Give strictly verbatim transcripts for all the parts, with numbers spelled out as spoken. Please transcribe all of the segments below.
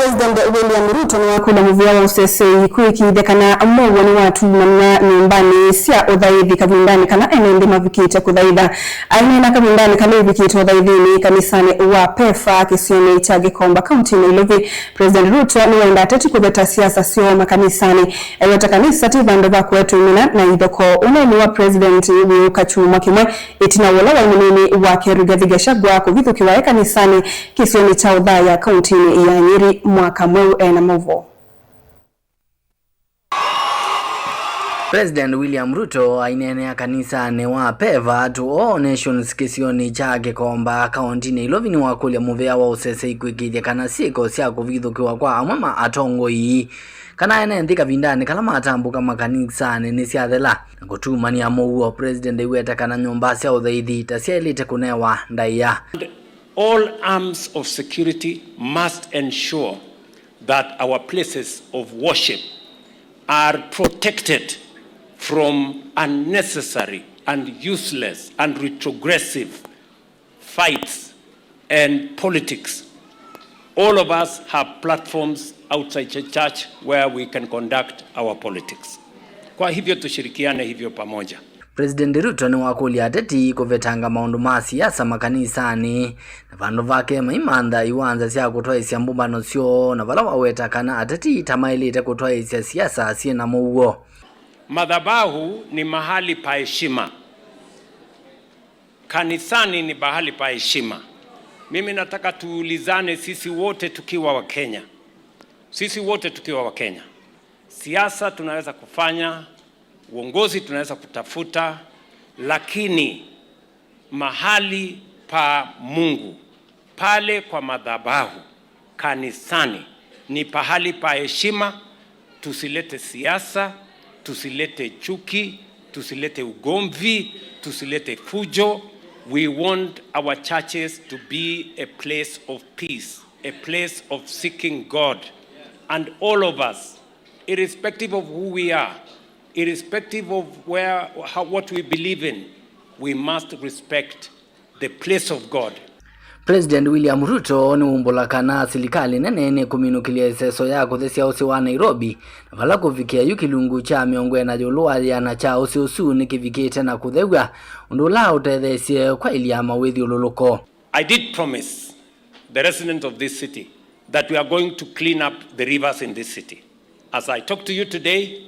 President William Ruto nĩwakũlya mũvĩa wa ũsesei kũĩkĩĩthya kana mũuo nĩwatumanwa nyũmbanĩ sya ũthaithi kavindanĩ kala ene nthĩ mavikĩte kũthaitha. Aineena kavindanĩ kala evikĩte ũthaithinĩ kanisanĩ wa Pefa kĩsionĩ kya Gikomba, kaunti ya Nairobi, President Ruto nĩwaenda ateti kũveta siasa syoo makanisanĩ. Eweta kanisa ti vandũ va kũetwa imina na ithokoo. Ũneeni wa President wĩũka kyumwa kĩmwe ĩtina wa ũla waĩ mũnini wake Rigathi Gachagua kũvithũkĩwa e kanisanĩ kĩsionĩ kya Othaya kauntinĩ ya Nyeri mwaka mweũ. Ena maũvoo. President William Ruto aineenea kanisanĩ wa Pefa to All Nations kĩsionĩ kya Gikomba kauntinĩ ya Nairobi nĩwakũlya mũvĩa wa ũsesei kũĩkĩĩthya kana syĩko sya kũvithũkĩwa kwa amwe ma atongoi kana ene nthĩ kavindanĩ kala matambũka makanisanĩ nĩsyathela na kũtumany'a mũuo. President aiweta kana nyũmba sya ũthaithi ta syaĩlĩte kũnewa ndaĩa. All arms of security must ensure that our places of worship are protected from unnecessary and useless and retrogressive fights and politics. All of us have platforms outside the church where we can conduct our politics. Kwa hivyo tushirikiane hivyo pamoja. President Ruto nĩwakũlya ateti kũvetanga maũndũ ma siasa makanisanĩ, na vandũ vake maimantha iwanza sya kũtwaĩsya mbũmbano syoo, na vala waweta kana ateti ta maĩlĩte kũtwaĩsya siasa syĩ na mũuo. Madhabahu ni mahali pa heshima. Kanisani ni pahali pa heshima. Mimi nataka tuulizane sisi wote tukiwa wa Kenya. Sisi wote tukiwa wa Kenya. Siasa tunaweza kufanya, uongozi tunaweza kutafuta, lakini mahali pa Mungu, pale kwa madhabahu, kanisani, ni pahali pa heshima. Tusilete siasa, tusilete chuki, tusilete ugomvi, tusilete fujo. We want our churches to be a place of peace, a place of seeking God. And all of us, irrespective of who we are, irrespective of where, how, what we believe in, we must respect the place of God. President William Ruto nĩwumbũla kana silikalĩ nene nĩkũminũkĩlya ĩseso ya kũthesya ũsĩ wa Nairobi, na vala kũvikĩa yu kĩlungu kya mĩongo ĩna ĩũlũ wa yĩana kya ũsĩ ũsu nĩkĩvikĩte na kũthew'a, ũndũ ũla ũtetheesye kwaĩlya mawĩthyũlũlũko. I did promise the residents of this city that we are going to clean up the rivers in this city. As I talk to you today,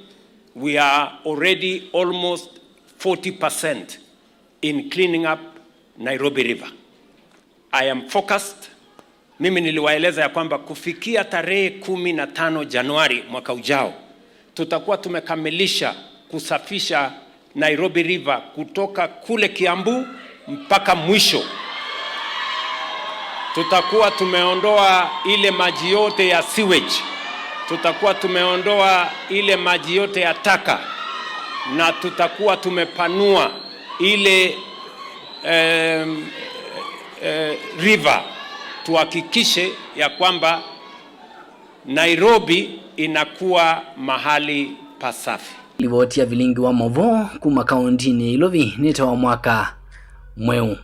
we are already almost forty percent in cleaning up Nairobi River. I am focused. Mimi niliwaeleza ya kwamba kufikia tarehe kumi na tano Januari mwaka ujao, tutakuwa tumekamilisha kusafisha Nairobi River kutoka kule Kiambu mpaka mwisho. Tutakuwa tumeondoa ile maji yote ya sewage. Tutakuwa tumeondoa ile maji yote ya taka. Na tutakuwa tumepanua ile, em, eh, river. Tuhakikishe ya kwamba Nairobi inakuwa mahali pasafi. Livoti ya vilingi wa maũvoo kuma kauntinĩ ya Nairobi nĩtawa mwaka mweũ.